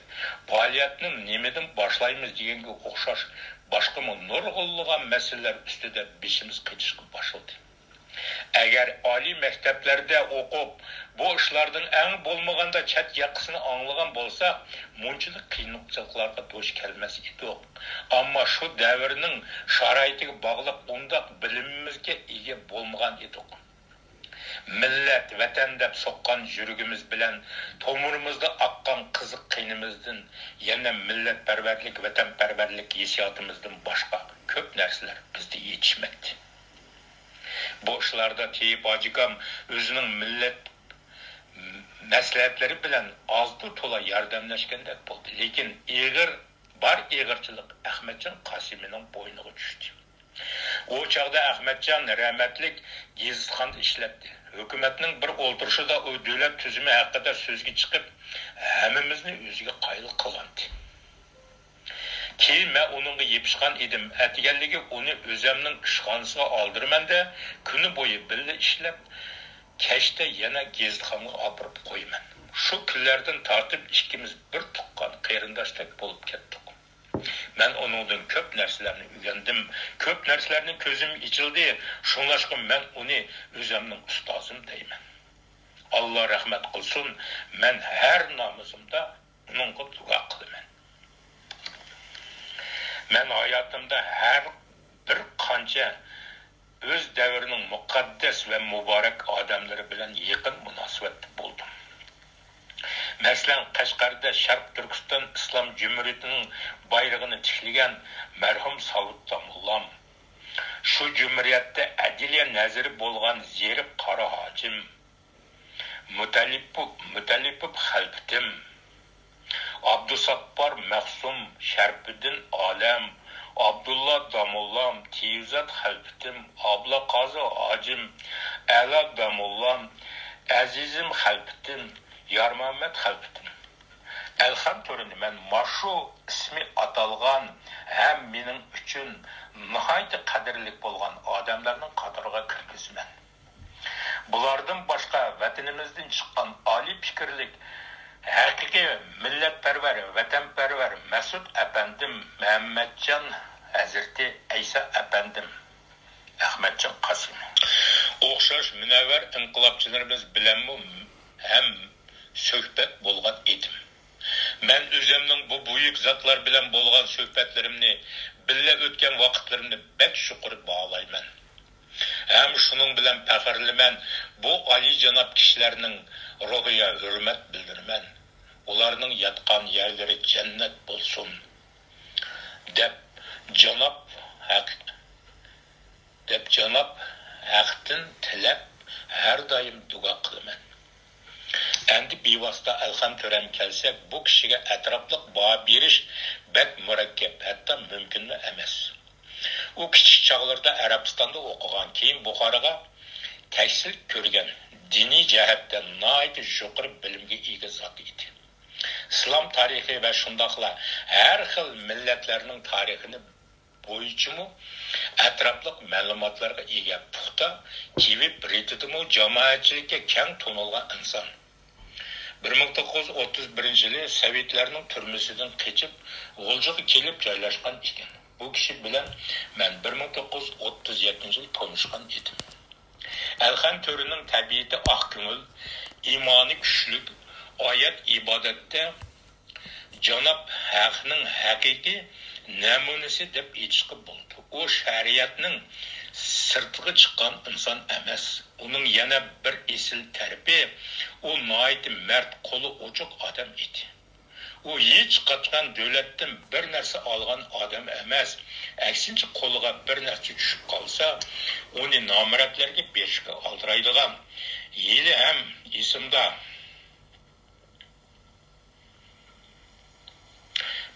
پائالىيەتنى نېمىدىن باشلايمىز دېگەنگە ئوخشاش باشقىمۇ نۇرغۇنلىغان مەسىلىلەر ئۈستىدە بېشىمىز قېتىشقا باشلىدى. ئەگەر ئالىي مەكتەپلەردە ئوقۇپ، بۇ ئىشلاردىن ئەڭ بولمىغاندا چەت ياقىسىنى ئاڭلىغان بولساق، مۇنچىلىك قىيىنچىلىقلارغا دۇچ كەلمەس ئىدۇق. ئەمما شۇ دەۋرنىڭ شارائىتىگە باغلىق ئۇنداق بىلىمىمىزگە ئىگە بولمىغان ئىدۇق. مىللەت، ۋەتەن دەپ سوققان يۈرىكىمىز بىلەن تومۇرىمىزدا ئاققان قىزىق قېنىمىزدىن يەنە مىللەتپەرۋەرلىك، ۋەتەنپەرۋەرلىك ھېسسىياتىمىزدىن باشقا كۆپ نەرسىلەر بىزدە يېتىشمەيتتى. بۇ ئىشلاردا تېيىپ ھاجىكام ئۆزىنىڭ مىللەت مەسلىھەتلىرى بىلەن ئازدۇ تولا ياردەملەشكەندەك بولدى، لېكىن ئېغىر، بار ئېغىرچىلىق ئەخمەتجان قاسىمىنىڭ بوينىغا چۈشتى. ئۇ چاغدا ئەخمەتجان رەھمەتلىك گېزىتخانىدا ئىشلەتتى. ھۆكۈمەتنىڭ بىر ئولتۇرۇشىدا ئۇ دۆلەت تۈزۈمى ھەققىدە سۆزگە چىقىپ، ھەممىمىزنى ئۆزىگە قايىل قىلغانىدى. كېيىن مەن ئۇنىڭغا يېپىشقان ئىدىم. ئەتىگەنلىكى ئۇنى ئۆزەمنىڭ ئىشخانىسىغا ئالدۇرىمەن-دە، كۈنى بويى بىللە ئىشلەپ، كەچتە يەنە گېزىتخانىغا ئاپىرىپ قويىمەن. شۇ كۈنلەردىن تارتىپ ئىككىمىز بىر تۇغقان قېرىنداشتەك بولۇپ كەتتۇق. مەن ئۇنىڭدىن كۆپ نەرسىلەرنى ئۆگەندىم، كۆپ نەرسىلەرنى كۆزۈم ئېچىلدى، شۇڭلاشقا مەن ئۇنى ئۆزەمنىڭ ئۇستازىم دەيمەن. ئاللا رەھمەت قىلسۇن، مەن ھەر نامىزىمدا ئۇنىڭغا دۇئا قىلىمەن. مەن ھاياتىمدا ھەر بىر قانچە ئۆز دەۋرىنىڭ مۇقەددەس ۋە مۇبارەك ئادەملىرى بىلەن يېقىن مۇناسىۋەتتە بولدۇم. مەسىلەن، قەشقەردە شەرقىي تۈركىستان ئىسلام جۇمھۇرىيىتىنىڭ بايرىقىنى تىكلىگەن مەرھۇم ساۋۇت داموللام، شۇ جۇمھۇرىيەتتە ئەدلىيە نەزىرى بولغان زېرىك قارا ھاجىم، مۇتەللىپوف، مۇتەللىپوف خەلپىتىم، ئابدۇساتتار مەخسۇم، شەرپىدىن ئالەم، ئابدۇللا داموللام، تىيۇزات خەلپىتىم، ئابلىقازى ھاجىم، ئەلا داموللام، ئەزىزىم خەلپىتىم، يارمەمەت خەلپىتىم. ئەلخان تۆرىنى مەن ماشۇ ئىسمى ئاتالغان ھەم مېنىڭ ئۈچۈن ناھايىتى قەدىرلىك بولغان ئادەملەرنىڭ قاتارىغا كىرگۈزىمەن. بۇلاردىن باشقا ۋەتىنىمىزدىن چىققان ئالىي پىكىرلىك، ھەقىقىي مىللەتپەرۋەر، ۋەتەنپەرۋەر مەسۇت ئەپەندىم، مەمەتجان ھەزرىتى، ئەيسا ئەپەندىم، ئەخمەتجان قاسىمى ئوخشاش مۇنەۋۋەر ئىنقىلابچىلىرىمىز بىلەنمۇ ھەم سۆھبەت بولغان ئىدىم. مەن ئۆزۈمنىڭ بۇ بۈيۈك زاتلار بىلەن بولغان سۆھبەتلىرىمنى، بىللە ئۆتكەن ۋاقىتلىرىمنى بەك يۇقىرى باھالايمەن. ھەم شۇنىڭ بىلەن پەخىرلىنىمەن، بۇ ئالىيجاناب كىشىلەرنىڭ روھىغا ھۆرمەت بىلدۈرىمەن. ئۇلارنىڭ ياتقان يەرلىرى جەننەت بولسۇن، دەپ جاناب ھەق، دەپ جاناب ھەقتىن تىلەپ، ھەر دائىم دۇئا قىلىمەن. ئەمدى بىۋاسىتە ئەلخان تۆرەم كەلسەك، بۇ كىشىگە ئەتراپلىق باھا بېرىش بەك مۇرەككەپ، ھەتتا مۇمكىنمۇ ئەمەس. ئۇ كىچىك چاغلىرىدا ئەرەبىستاندا ئوقۇغان، كېيىن بۇخارىغا تەھسىل كۆرگەن، دىنىي جەھەتتە ناھايىتى يۇقىرى بىلىمگە ئىگە زات ئىدى. ئىسلام تارىخى ۋە شۇنداقلا ھەر خىل مىللەتلەرنىڭ تارىخىنى بويىچىمۇ ئەتراپلىق مەلۇماتلارغا ئىگە، پۇختا تېۋىپ رېتىدىمۇ جامائەتچىلىككە كەڭ تونۇلغان ئىنسان. بىر مىڭ توققۇز يۈز ئوتتۇز بىرىنچى يىلى سوۋېتلەرنىڭ تۈرمىسىدىن قېچىپ، غۇلجىغا كېلىپ جايلاشقان ئىكەن. بۇ كىشى بىلەن مەن بىر مىڭ توققۇز يۈز ئوتتۇز يەتتىنچى يىلى تونۇشقان ئىدىم. ئەلخان تۆرىنىڭ تەبىئىتى ئاق كۆڭۈل، ئىمانى كۈچلۈك، ئايەت ئىبادەتتە جاناب ھەقنىڭ ھەقىقىي نەمۇنىسى دەپ ئېيتىشقا بولىدۇ. ئۇ شەرىئەتنىڭ سىرتىغا چىققان ئىنسان ئەمەس. ئۇنىڭ يەنە بىر ئېسىل تەرىپى، ئۇ ناھايىتى مەرد، قولى ئوچۇق ئادەم ئىدى. ئۇ ھېچقاچان دۆلەتتىن بىر نەرسە ئالغان ئادەم ئەمەس. ئەكسىنچە، قولىغا بىر نەرسە چۈشۈپ قالسا، ئۇنى نامەردلەرگە بېرىشكە ئالدىرايدىغان. ھېلىھەم ئېسىمدە،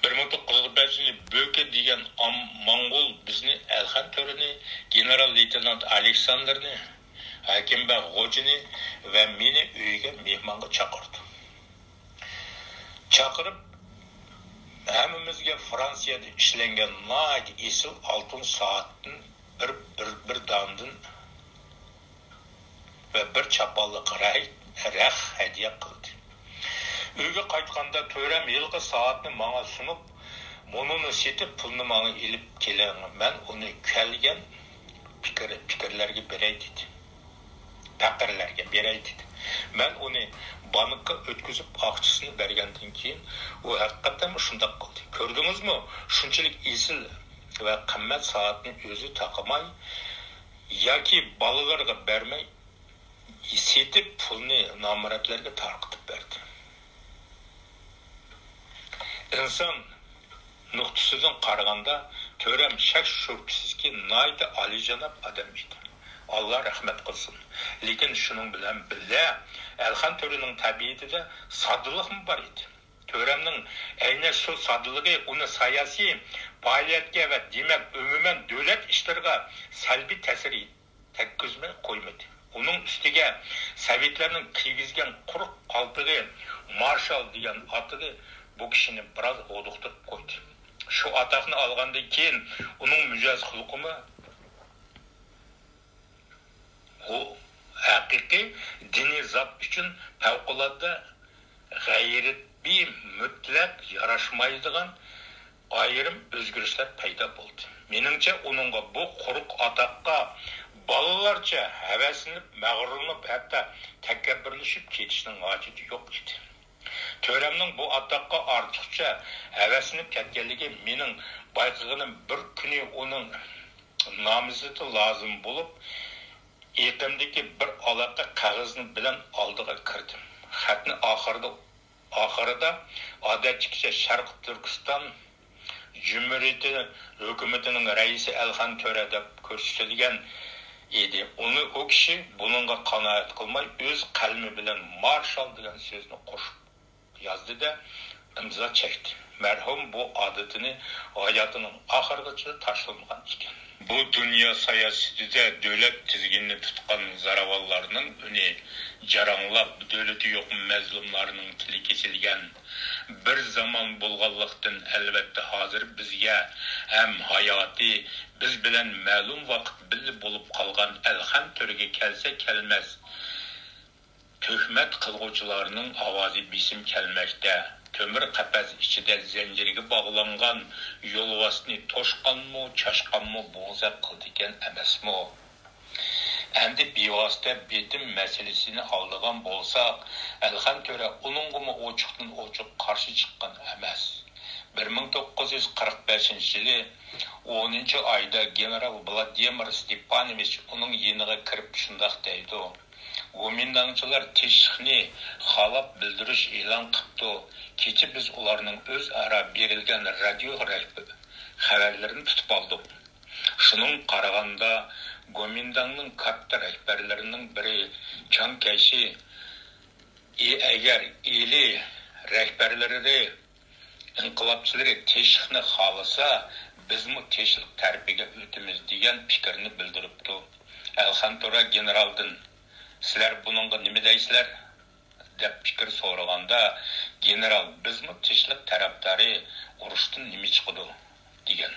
بىر مىڭ توققۇز يۈز قىرىق بەشىنچى يىلى بۆكە دېگەن ئام-، موڭغۇل بىزنى، ئەلخان تۆرىنى، گېنېرال لېيتېنانت ئالېكساندىرنى، ھەكىمبەگ غوجىنى ۋە مېنى ئۆيىگە مېھمانغا چاقىردى. چاقىرىپ، ھەممىمىزگە فرانسىيەدە ئىشلەنگەن ناھايىتى ئېسىل ئالتۇن سائەتتىن بىر، بىر، بىر دانىدىن ۋە بىر چاپانلىق رەي-، رەخ ھەدىيە قىلدى. ئۆيگە قايتقاندا تۆرەم ھېلىقى سائەتنى ماڭا سۇنۇپ، مۇنۇنى سېتىپ، پۇلنى ماڭا ئېلىپ كېلىڭ، مەن ئۇنى كەلگەن پىكىر-، پىكىرلەرگە بېرەي دېدى. پەقىرلەرگە بېرەي دېدى. مەن ئۇنى بانكىغا ئۆتكۈزۈپ، ئاقچىسىنى بەرگەندىن كېيىن، ئۇ ھەقىقەتەنمۇ شۇنداق قىلدى. كۆردىڭىزمۇ؟ شۇنچىلىك ئېسىل ۋە قىممەت سائەتنى ئۆزى تاقىماي ياكى بالىلىرىغا بەرمەي، سېتىپ، پۇلنى نامراتلارغا تارقىتىپ بەردى. ئىنسان نۇقتىسىدىن قارىغاندا، تۆرەم شەك شۈبھىسىزكى ناھايىتى ئالىيجاناب ئادەم ئىدى. ئاللا رەھمەت قىلسۇن. لېكىن شۇنىڭ بىلەن بىللە، ئەلخان تۆرىنىڭ تەبىئىتىدە ساددىلىقمۇ بار ئىدى. تۆرەمنىڭ ئەينەن شۇ ساددىلىقى ئۇنى سىياسىي پائالىيەتكە ۋە دېمەك ئومۇمەن دۆلەت ئىشلىرىغا سەلبىي تەسىر تەگكۈزمەي قويمىدى. ئۇنىڭ ئۈستىگە سوۋېتلارنىڭ كىيگۈزگەن قۇرۇق قالپىقى، مارشال دېگەن ئاتىقى بۇ كىشىنى بىراز ھودۇقتۇرۇپ قويدى. شۇ ئاتاقنى ئالغاندىن كېيىن ئۇنىڭ مىجەز خۇلقىمۇ ئۇ ھەقىقىي دىنىي زات ئۈچۈن پەۋقۇلئاددە غەيرىي مۇتلەق ياراشمايدىغان ئايرىم ئۆزگىرىشلەر پەيدا بولدى. مېنىڭچە، ئۇنىڭغا بۇ قۇرۇق ئاتاققا بالىلارچە ھەۋەسلىنىپ، مەغرۇرلىنىپ، ھەتتا تەكەببۇرلىشىپ كېتىشنىڭ ھاجىتى يوق ئىدى. تۆرەمنىڭ بۇ ئاتاققا ئارتۇقچە ھەۋەسلىنىپ كەتكەنلىكى مېنىڭ بايقىغىنىم بىر كۈنى ئۇنىڭ نامزىتى لازىم بولۇپ، ئېقىمدىكى بىر ئالاقە قەغىزى بىلەن ئالدىغا كىردىم. خەتنى ئاخىرىدا، ئاخىرىدا ئادەتتىكىچە شەرقىي تۈركىستان جۇمھۇرىيىتى ھۆكۈمىتىنىڭ رەئىسى ئەلخان تۆرە دەپ كۆرسىتىلگەن ئىدى. ئۇنى ئۇ كىشى بۇنىڭغا قانائەت قىلماي، ئۆز قەلىمى بىلەن مارشال دېگەن سۆزنى قوشۇپ يازدى-دە، ئىمزا چەكتى. مەرھۇم بۇ ئادىتىنى ھاياتىنىڭ ئاخىرىغىچە تاشلىمىغان ئىكەن. بۇ دۇنيا سىياسىتىدە دۆلەت تىزگىنىنى تۇتقان زوراۋانلارنىڭ ئۈنى جاراڭلاپ، دۆلىتى يوق مەزلۇملارنىڭ تىلى كېسىلگەن بىر زامان بولغانلىقتىن، ئەلۋەتتە، ھازىر بىزگە ھەم ھاياتى بىز بىلەن مەلۇم ۋاقىت بىللە بولۇپ قالغان ئەلخان تۆرىگە كەلسە كەلمەس، تۆھمەت قىلغۇچىلارنىڭ ئاۋازى بېسىم كەلمەكتە. تۆمۈر قەپەس ئىچىدە زەنجىرگە باغلانغان يولۋاسنى توشقانمۇ، چاشقانمۇ بوزەك قىلىدىكەن ئەمەسمۇ؟ ئەمدى بىۋاسىتە بېتىم مەسىلىسىنى ئالىدىغان بولساق، ئەلخان تۆرە ئۇنىڭغىمۇ ئوچۇقتىن ئوچۇق قارشى چىققان ئەمەس. بىر مىڭ توققۇز يۈز قىرىق بەشىنچى يىلى ئونىنچى ئايدا گېنېرال ۋلادىمىر ستېپانوۋىچ ئۇنىڭ يېنىغا كىرىپ شۇنداق دەيدۇ: گومىنداڭچىلار تىشىقنى خالاپ بىلدۈرۈش ئېلان قىپتۇ. كېچە بىز ئۇلارنىڭ ئۆزئارا بېرىلگەن رادىيو رەھبە-، خەۋەرلىرىنى تۇتۇپ ئالدۇق. شۇنىڭغا قارىغاندا، گومىنداڭنىڭ كاتتا رەھبەرلىرىنىڭ بىرى چاڭ كەيشى، ئى-، ئەگەر ئىلى رەھبەرلىرى ئىنقىلابچىلىرى تىشىقنى خالىسا، بىزمۇ تىشىق تەرىپىگە ئۆتىمىز، دېگەن پىكىرنى بىلدۈرۈپتۇ. ئەلخان تۆرە گېنېرالدىن: «سىلەر بۇنىڭغا نېمە دەيسىلەر؟» دەپ پىكىر سورىغاندا، گېنېرال: «بىزمۇ تىشلىق تەرەپدارى، ئۇرۇشتىن نېمە چىقىدۇ؟» دېگەن.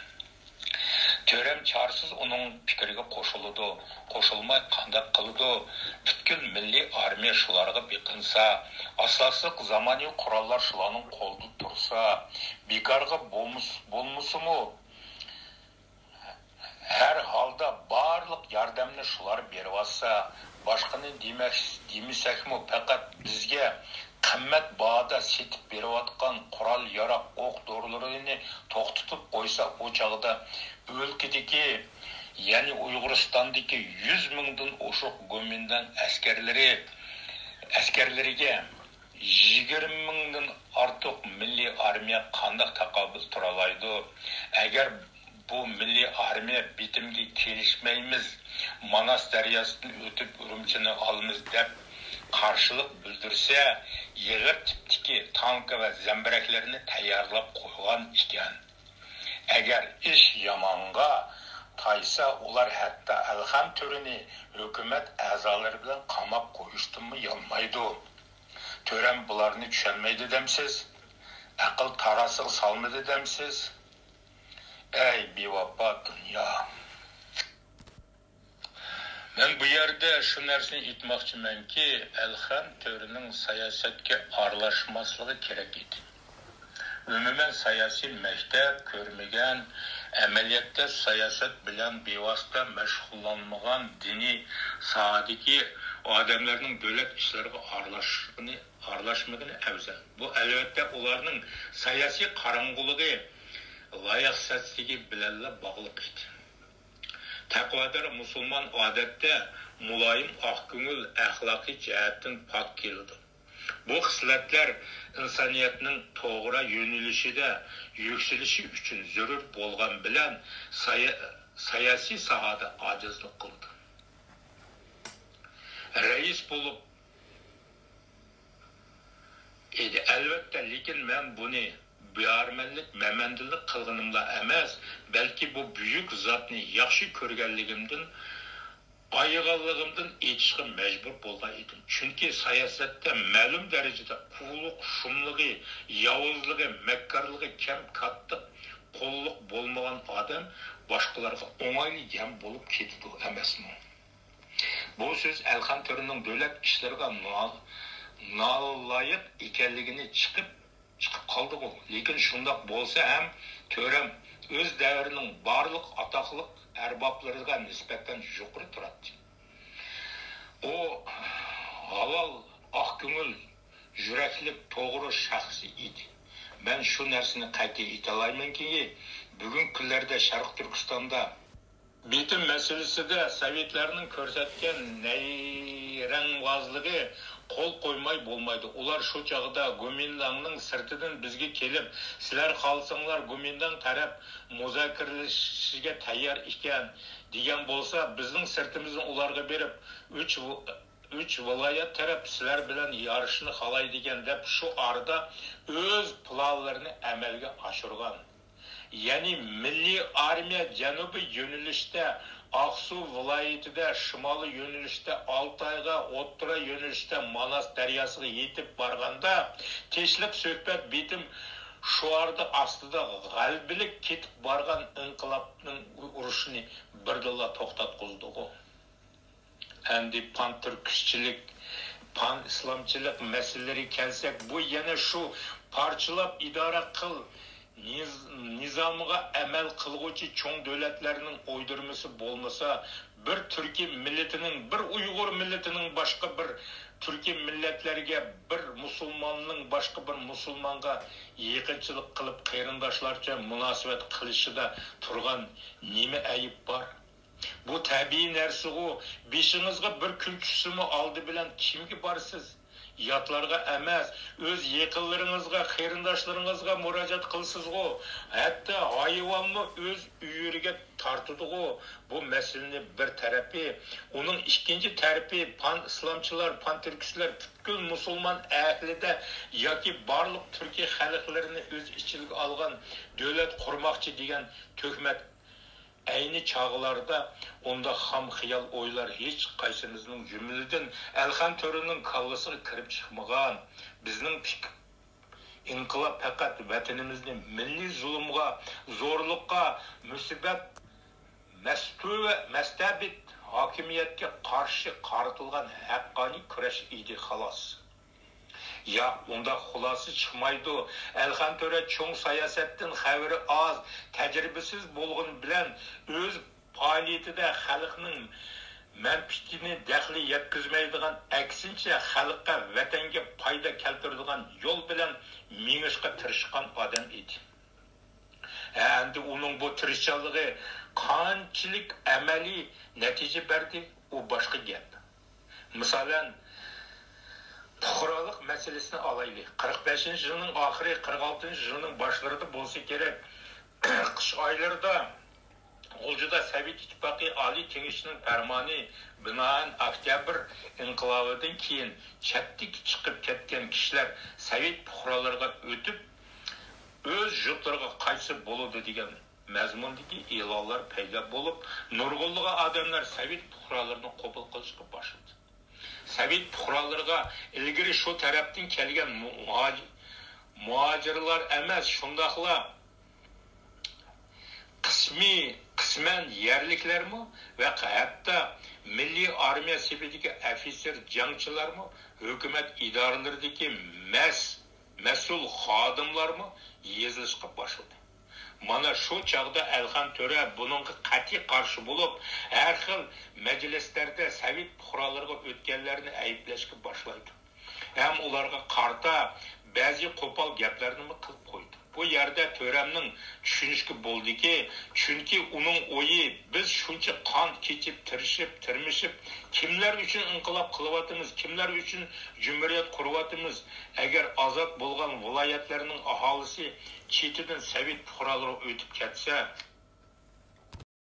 تۆرەم چارىسىز ئۇنىڭ پىكرىگە قوشۇلىدۇ. قوشۇلماي قانداق قىلىدۇ؟ پۈتكۈل مىللىي ئارمىيە شۇلارغا بېقىنسا، ئاساسلىق زامانىۋى قوراللار شۇلارنىڭ قولىدا تۇرسا، بىكارغا بولمىس-، بولمىسىمۇ، ھەر ھالدا بارلىق ياردەمنى شۇلار بېرىۋاتسا، باشقىنى دېمەك-، دېمىسەكمۇ، پەقەت بىزگە قىممەت باھادا سېتىپ بېرىۋاتقان قورال-ياراغ، ئوق-دورىلىرىنى توختىتىپ قويسا، ئۇ چاغدا ئۆلكىدىكى، يەنى ئۇيغۇرىستاندىكى يۈز مىڭدىن ئوشۇق گومىنداڭ ئەسكەرلىرى، ئەسكەرلىرىگە يىگىرمە مىڭدىن ئارتۇق مىللىي ئارمىيە قانداق تاقابىل تۇرالايدۇ؟ ئەگەر بۇ مىللىي ئارمىيە بېتىمگە كېلىشمەيمىز، ماناس دەرياسىدىن ئۆتۈپ ئۈرۈمچىنى ئالىمىز دەپ قارشىلىق بىلدۈرسە، ئېغىر تىپتىكى تانكا ۋە زەمبىرەكلىرىنى تەييارلاپ قويغان ئىكەن. ئەگەر ئىش يامانغا تايسا، ئۇلار ھەتتا ئەلخان تۆرىنى ھۆكۈمەت ئەزالىرى بىلەن قاماپ قويۇشتىنمۇ يانمايدۇ. تۆرەم بۇلارنى چۈشەنمەيدۇ دەمسىز؟ ئەقىل تارازىسىغا سالمىدى دەمسىز؟ ئەي بىۋاپا دۇنيا! مەن بۇ يەردە شۇ نەرسىنى ئېيتماقچىمەنكى، ئەلخان تۆرىنىڭ سىياسەتكە ئارىلاشماسلىقى كېرەك ئىدى. ئومۇمەن سىياسىي مەكتەپ كۆرمىگەن، ئەمەلىيەتتە سىياسەت بىلەن بىۋاسىتە مەشغۇللانمىغان دىنىي ساھەدىكى ئادەملەرنىڭ دۆلەت ئىشلىرىغا ئارىلاشقىنى، ئارىلاشمىغىنى ئەۋزەل. بۇ، ئەلۋەتتە، ئۇلارنىڭ سىياسىي قاراڭغۇلۇقى، لايىقسىزلىكى بىلەنلا باغلىق ئىدى. تەقۋادار مۇسۇلمان ئادەتتە مۇلايىم، ئاق كۆڭۈل، ئەخلاقىي جەھەتتىن پاك كېلىدۇ. بۇ خىسلەتلەر ئىنسانىيەتنىڭ توغرا يۆنىلىشىدە يۈكسىلىشى ئۈچۈن زۆرۈر بولغان بىلەن سايا-، ساياسىي ساھەدە ئاجىزلىق قىلىدۇ. رەئىس بولۇپ ئىدى، ئەلۋەتتە، لېكىن مەن بۇنى بىئارمەنلىك، مەمەندىلىك قىلغىنىملا ئەمەس، بەلكى بۇ بۈيۈك زاتنى ياخشى كۆرگەنلىكىمدىن، ئايىغانلىقىمدىن ئېيتىشقا مەجبۇر بولغان ئىدىم. چۈنكى ساياسەتتە مەلۇم دەرىجىدە قۇۋلۇق، شۇملۇقى، ياۋۇزلۇقى، مەككارلىقى كەم كاتتىق قوللۇق بولمىغان ئادەم باشقىلارغا ئوڭايلا يەم بولۇپ كېتىدۇ ئەمەسمۇ؟ بۇ سۆز ئەلخان تۆرىنىڭ دۆلەت ئىشلىرىغا نا-، نالايىق ئىكەنلىكىنى چىقىپ، چىقىپ قالدىغۇ. لېكىن شۇنداق بولسا ھەم تۆرەم ئۆز دەۋرىنىڭ بارلىق ئاتاقلىق ئەربابلىرىغا نىسبەتەن يۇقىرى تۇراتتى. ئۇ ھالال، ئاق كۆڭۈل، يۈرەكلىك، توغرا شەخس ئىدى. مەن شۇ نەرسىنى قەتئىي ئېيتالايمەنكى، بۈگۈنكى كۈنلەردە شەرقىي تۈركىستاندا بېتىم مەسىلىسىدە سوۋېتلارنىڭ كۆرسەتكەن نەيرەڭۋازلىقى قول قويماي بولمايدۇ. ئۇلار شۇ چاغدا گومىنداڭنىڭ سىرتىدىن بىزگە كېلىپ، سىلەر خالىساڭلار گومىنداڭ تەرەپ مۇزاكىرىلىشىشىگە تەييار ئىكەن، دېگەن بولسا، بىزنىڭ سىرتىمىزدىن ئۇلارغا بېرىپ، ئۈچ، ئۈچ ۋىلايەت تەرەپ سىلەر بىلەن يارىشىشنى خالايدىكەن، دەپ شۇ ئارىدا ئۆز پىلانلىرىنى ئەمەلگە ئاشۇرغان. يەنى مىللىي ئارمىيە جەنۇبىي يۆنىلىشتە ئاقسۇ ۋىلايىتىدە، شىمالىي يۆنىلىشتە ئالتايغا، ئوتتۇرا يۆنىلىشتە ماناس دەرياسىغا يېتىپ بارغاندا، تىنچلىق، سۆھبەت، بېتىم شوئارى ئاستىدا غەلىبىلىك كېتىپ بارغان ئىنقىلابنىڭ ئۇرۇشىنى بىردىنلا توختاتقۇزدىغۇ. ئەمدى پان تۈركىستچىلىك، پان ئىسلامچىلىق مەسىلىلىرىگە كەلسەك، بۇ يەنە شۇ پارچىلاپ ئىدارە قىل نىز-، نىزامىغا ئەمەل قىلغۇچى چوڭ دۆلەتلەرنىڭ ئويدۇرمىسى بولمىسا، بىر تۈركىي مىللىتىنىڭ، بىر ئۇيغۇر مىللىتىنىڭ باشقا بىر تۈركىي مىللەتلەرگە، بىر مۇسۇلماننىڭ باشقا بىر مۇسۇلمانغا يېقىنچىلىق قىلىپ، قېرىنداشلارچە مۇناسىۋەت قىلىشىدا تۇرغان نېمە ئەيىب بار؟ بۇ تەبىئىي نەرسىغۇ. بېشىڭىزغا بىر كۈن چۈشسىمۇ، ئالدى بىلەن كىمگە بارىسىز؟ ياتلارغا ئەمەس، ئۆز يېقىنلىرىڭىزغا، قېرىنداشلىرىڭىزغا مۇراجىئەت قىلىسىزغۇ. ھەتتا ھايۋانمۇ ئۆز ئۆيۈرىگە تارتىدىغۇ. بۇ مەسىلىنى بىر تەرىپى. ئۇنىڭ ئىككىنچى تەرىپى، پان ئىسلامچىلار، پان تۈركىستلەر پۈتكۈل مۇسۇلمان ئەھلىدە ياكى بارلىق تۈركىي خەلقلىرىنى ئۆز ئىچىگە ئالغان دۆلەت قۇرماقچى دېگەن تۆھمەت. ئەينى چاغلاردا ئۇنداق خام خىيال ئويلار ھېچقايسىمىزنىڭ، جۈملىدىن ئەلخان تۆرىنىڭ كاللىسىغا كىرىپ چىقمىغان. بىزنىڭ پىك-، ئىنقىلاب پەقەت ۋەتىنىمىزنى مىللىي زۇلۇمغا، زورلۇققا، مۇسىبەت، مەستۇ-، مەستەبىت ھاكىمىيەتكە قارشى قارىتىلغان ھەققانىي كۈرەش ئىدى، خالاس. ياق، ئۇنداق خۇلاسە چىقمايدۇ. ئەلخان تۆرە چوڭ ساياسەتتىن خەۋىرى ئاز، تەجرىبىسىز بولغىنى بىلەن، ئۆز پائالىيىتىدە خەلقنىڭ مەنپىئىتىنى دەخلى يەتكۈزمەيدىغان، ئەكسىنچە، خەلققە، ۋەتەنگە پايدا كەلتۈرىدىغان يول بىلەن مېڭىشقا تىرىشقان ئادەم ئىدى. ھە، ئەمدى ئۇنىڭ بۇ تىرىشچانلىقى قانچىلىك ئەمەلىي نەتىجە بەردى، ئۇ باشقا گەپ. مىسالەن، پۇقرالىق مەسىلىسىنى ئالايلى. قىرىق بەشىنچى يىلنىڭ ئاخىرى، قىرىق ئالتىنچى يىلنىڭ باشلىرىدا بولسا كېرەك، قىش ئايلىرىدا غۇلجىدا سوۋېت ئىتتىپاقى ئالىي كېڭىشىنىڭ پەرمانى بىنائەن، ئۆكتەبىر ئىنقىلابىدىن كېيىن چەتتىكى چىقىپ كەتكەن كىشىلەر سوۋېت پۇقرالىرىغا ئۆتۈپ، ئۆز يۇرتلىرىغا قايتسا بولىدۇ دېگەن مەزمۇندىكى ئېلانلار پەيدا بولۇپ، نۇرغۇنلىغان ئادەملەر سوۋېت پۇقرالىرىنى قوبۇل قىلىشقا باشلىدى. سوۋېت پۇقرالىرىغا ئىلگىرى شۇ تەرەپتىن كەلگەن مۇھاج-، مۇھاجىرلار ئەمەس، شۇنداقلا قىسمىي، قىسمەن يەرلىكلەرمۇ ۋە ھەتتا مىللىي ئارمىيە سېپىدىكى ئوفىتسېر، جەڭچىلەرمۇ، ھۆكۈمەت ئىدارىلىرىدىكى مەس-، مەسئۇل خادىملارمۇ يېزىلىشقا باشلىدى. مانا شۇ چاغدا ئەلخان تۆرە بۇنىڭغا قەتئىي قارشى بولۇپ، ھەر خىل مەجلىسلەردە سوۋېت پۇقرالىرىغا ئۆتكەنلەرنى ئەيىبلەشكە باشلايدۇ ھەم ئۇلارغا قارىتا بەزى قوپال گەپلەرنىمۇ قىلىپ قويدى. بۇ يەردە تۆرەمنىڭ چۈشىنىشكە بولىدۇكى، چۈنكى ئۇنىڭ ئويى، بىز شۇنچە قان كېچىپ، تىرىشىپ، تىرمىشىپ، كىملەر ئۈچۈن ئىنقىلاب قىلىۋاتىمىز، كىملەر ئۈچۈن جۇمھۇرىيەت قۇرۇۋاتىمىز؟ ئەگەر ئازاد بولغان ۋىلايەتلەرنىڭ ئاھالىسى چېتىدىن سوۋېت پۇقرالىرىغا ئۆتۈپ كەتسە،